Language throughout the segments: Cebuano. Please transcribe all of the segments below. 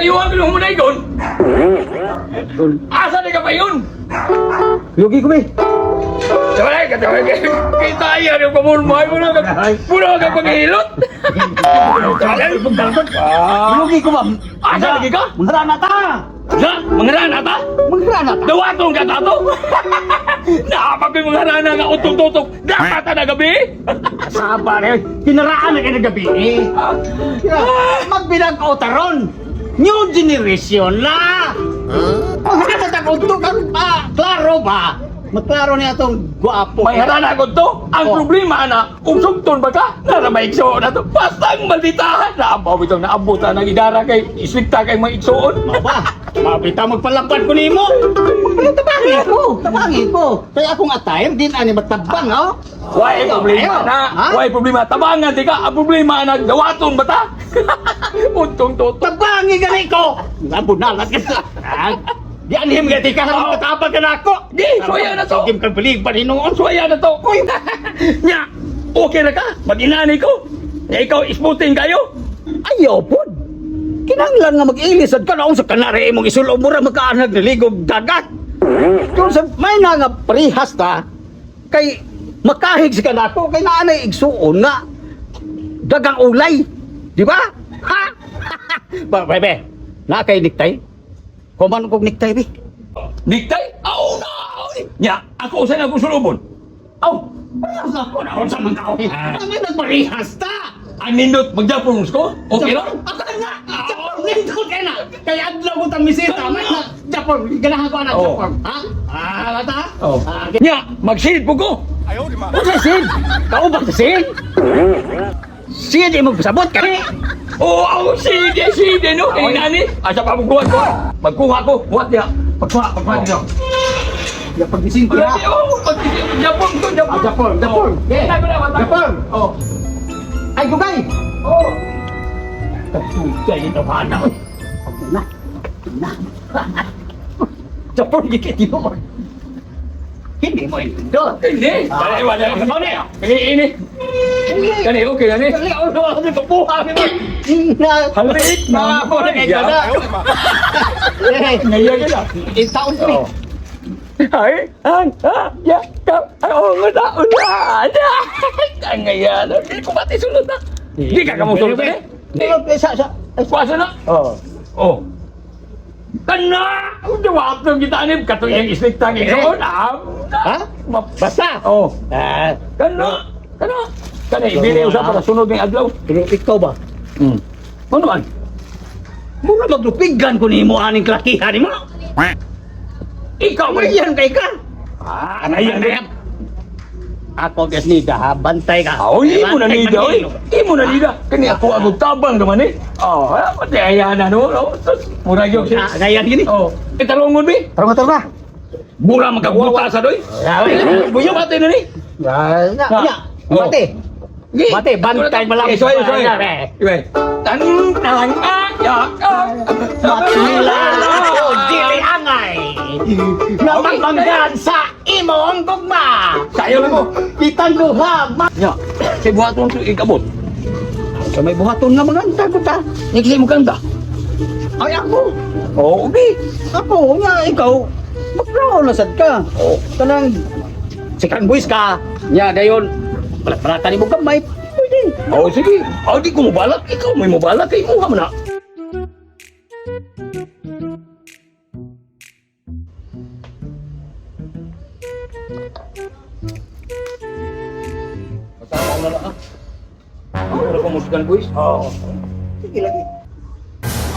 Ayuhan ko nung munay gon. Asa di ka pa yun? Lugi ko be. Sabay ka tawag. Kita iya yung pamulmay mo na ka. Muna ka paghilot. Lugi ko ba? Asa lagi ka? Mangrana ta. Na, mangrana ta? Mangrana ta. Dawatong ka tato. Napag yung mga rana nga utong-tutok. Dapat na gabi. Saba rin. Kinaraan na kayo gabi eh. Magbilang ko taron. New generation na. Huh? Ang utok ang klaro ba? Maklaro niya itong guwapo. May harana ko to. Ang Oh. problema na, kung sugton ba ka, naramay igsoon na to. Basta ang malditahan. Naabaw itong naabutan ng idara kay islikta kay mga igsoon. Ba, mabita magpalapad ko nimo. Pero tabangi ko, tabangi ko. Kaya akong attire din ani matabang oh. Why problema Ayaw. na? Ha? Why problema? Tabangan di ka. Ang problema na, dawaton ba ta? Untong toto. Tabangi gani ko. Nabunalat ka sa. Ah, di anhim gani ka harap katabang ka na ako. Di, suwaya na to. Sige kang baligban hinuon. Suwaya na to. Uy, nya, okay na ka? Mag-inani ko. Nya, ikaw, isputin kayo. Ayaw pod. Kinanglan nga mag-ilisad ka naon sa kanari imong isulo mo ra makaanag niligog dagat. Kung sa may na nga parihas ta kay makahig si kanako kay naanay igsuon nga dagang ulay. Di ba? Ha? Ba, bebe, na kay niktay? Kuman kog niktay bi. Niktay? Aw na! Nya, ako usan ako sulubon. Aw, parehas ako na unsa man ka. Kami nagparehas ta. Ang nindot, magjapon ko. Okay lang? Ako na nga. Japon nindot kay na. Kay adlaw ko tang misita. May na Japon, ganahan ko na Oh. Japon. Ha? Ah, bata? Oh. Ah, Nya, magsilid po ko. Unsa sin? Kaubang sa sin? Sin imong pasabot kay. Oo, oh, sige, sige, no? Kay nani, asa pa magkuha ko. Magkuha ko, buhat niya. Pagkuha, pagkuha niya. Ya pagising ko Wala na. oh, pag Japon ko, Japon. Ah, Japon, Japon. Okay. Japon. Oh. Ay gugay. Oh. Kaya ito pa na. Na. Na. Japon gikit yun. Hindi mo indot. Hindi. Wala, wala. Ano niya? Ini, ini. Kani, okay na ni. Kali ako na ako kapuha ni mo. Halit na ako na kay kada. Ngayon ka na. Itaon ko. Oh. Ay, ang, ah, ya, ka, ay, oh, nga na, una, na. Ang ngayon, hindi ko pati sulod na. Hindi ka kamusulod na eh. Hindi. Sa sa. Kuwasa na. Oh. Oh. Kana! Udah waktu kita ni katong yang islik tangi. Eh. Oh, na. Ha? Basta. Oh. Ah, Kana. Kana. Kana ibili usa para sunod ning adlaw. pero ikaw ba? Ano man? Mura maglupigan ko nimo aning klakihan nimo. Ikaw ba? Ayan kay ka. Ah, anayan na. Ako gas ni ha, bantay ka. Oh, imo na nida oy. Imo na nida. Kani ako ang tabang naman eh. Oh, pati ayan na no. no. Sus, Mura gyud siya. Ah, ngayon gini. Oh, italongon bi. Tarong tarong na. Mura magkabuta sa doy. Buyo pati na ni. Na, Na. na. Oh. Mate. Gi. Mate, bantay malam. Eh, soy, soy. Eh. Iwe. Tan tang ah ya ah. Matila o dili angay. Napagmanggan sa imong gugma. Sayo lang ko. Kitang duha. Ma Ya, kay buhaton to ikabot. Sa may buhaton nga mga ko ta. Nya mo kanta. Ay ako. Oh, okay. Ako nga ikaw. Maglaro na sad ka. Oh. Kanang second voice ka. Nya dayon. Balat-balatan nimo gamay. Pwede. Oh, sige. Oh, di ko mobalak. Ikaw may mobalak kay imuha man na. Masama na lang ah. Ano pa mo second voice? Oo. Sige lagi.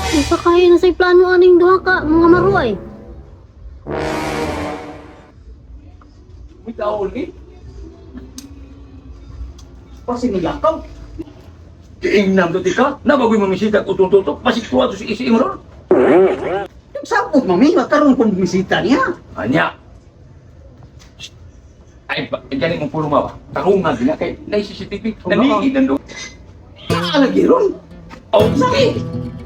Unsa kayo na sa plano aning duha ka mga maruay? May tao lagi. Pasinilakaw. Kiingnam to tika. Nabagoy mamisita utong tutok. Pasiktuwa to si isi imo ron. Sabot mami, makaroon kong bisita niya. Anya. Shh. Ay, ba, gani mong puno ba? Tarungan din na kay na CCTV. Naliid na doon. Naalagi ron. Oh, sige.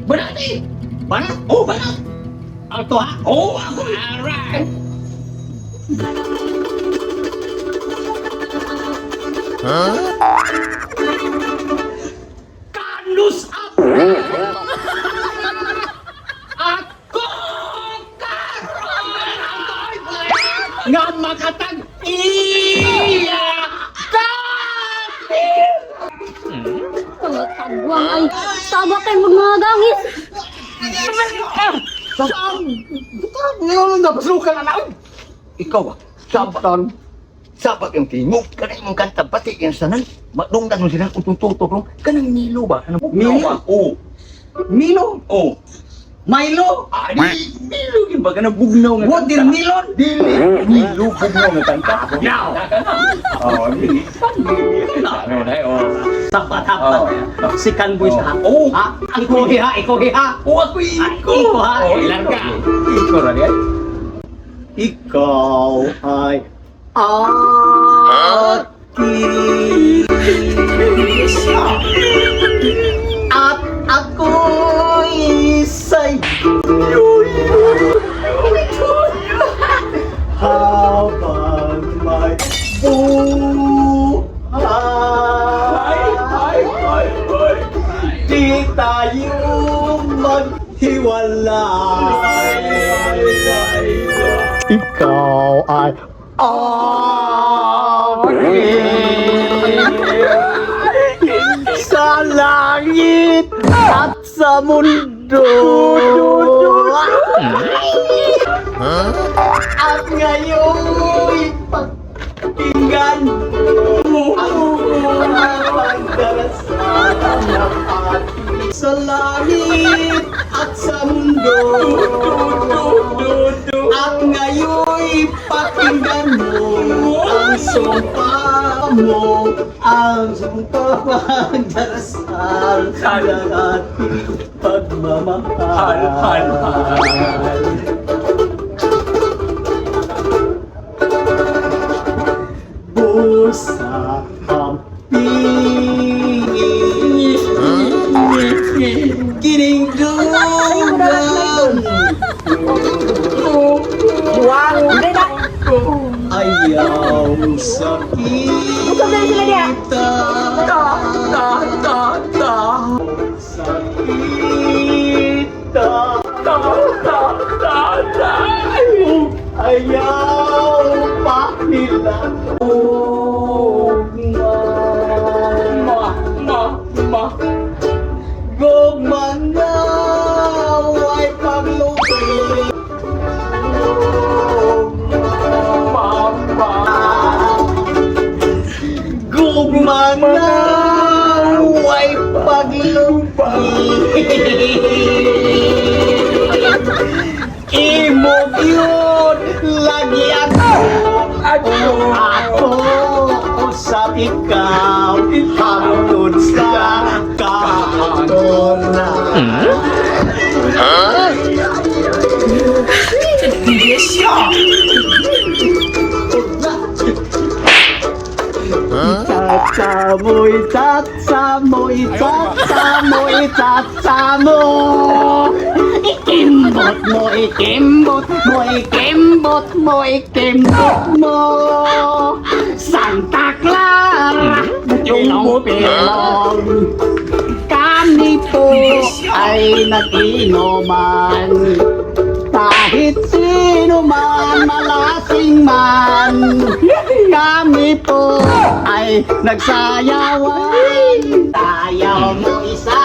Banati. Bana? Oh, banat. Alto ha? Oh, ako. Alright. Kanus up! Mga tagwang ay tama kay mga gangis. Saan? Ngayon na pasukan na naon. Ikaw ba? Saba. Saba yung tingog. Kanang imong kanta pati yung sanan. Madunggan mo sila kung tututok ro. Kanang Milo ba? Kanang Milo? Ba? Oo. Milo, Oo. Milo, Ani, Milo yun ba? Kanang bugnaw nga kanta. watermelon. Dili. Milo, bugnaw nga kanta. Now. Oh, dili. Ano na, oh. Tapat tapat. Oh. Si Kanboy sa. Oh. Ha? Ikaw hiha, ikaw hiha. Oh, ako iko. Iko, ha? Oh, Larga. Iko ra diay. Ikaw ay akin at ako'y sa'yo habang may buhay. Ay, ay, ay, ay. Di tayo maghiwalay. Ikaw ay akin sa langit at sa mundo. At ngayon'y pakinggan mo ang mga pagdarasal ng ating sa langit at sa mundo. At ngayon'y pakinggan mo ang sumpa mo, ang sumpa pagdarasal ng ating pagmamahal. Hal, hal, hal. Busa amping Giningdugan Ayaw sakita Ta, ta, ta, ta. Sakita Ta, ta, ta, ta. Ayaw pa nila. Ma, ma, ma. Gugma na way paglupit. Ma, ma. Gugma na way paglupit. Imo yun lagi ako. Ako. Ako usap ikaw hangtod sa kahatoran. Itata mo, itata mo, itata mo, itata mo. Ikimbot mo, ikimbot mo, ikimbot mo, ikimbot mo. Santa Clara, pilong pilong. Kami po ay nag-inuman. Kahit sino man, malasing man, kami po ay nagsayawan. Sayaw mo, isayaw.